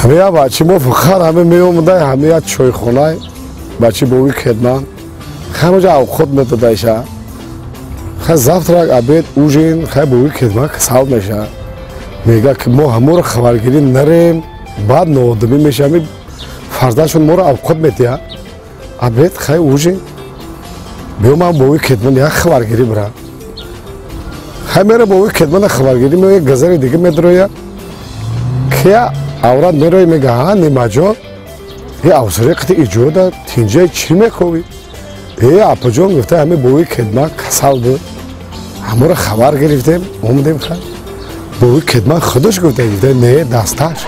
Ҳамия бачи мо фақат ҳаме меомада, ҳамия чойхона, бачи бови кетман ҳамаҷа авқот медодайша. Хай, завтрак, обед, ужин. Хай, бови кетман касал меша, мега ки мо ҳаморо хабаргирӣ нарем, баъд ноодамӣ меша. Ҳами фарзандшон моро авқот медиҳа, обед, хай, ужин. Биё, ман бови кетман як хабаргирӣ бирам. Хай, мера, бови кетмана хабаргирӣ меоя, газари дига медроя, кия аврат мерои, мега: «Ҳа, Немаҷон, е авсари қити иҷода тинҷаи чӣ мековӣ?» «Э, апаҷон, — гуфта, — ҳами бови кетман касал буд, ҳаморо хабар гирифтем, омадем.» Хай, бови кетман худаш гуфта, не, дасташ.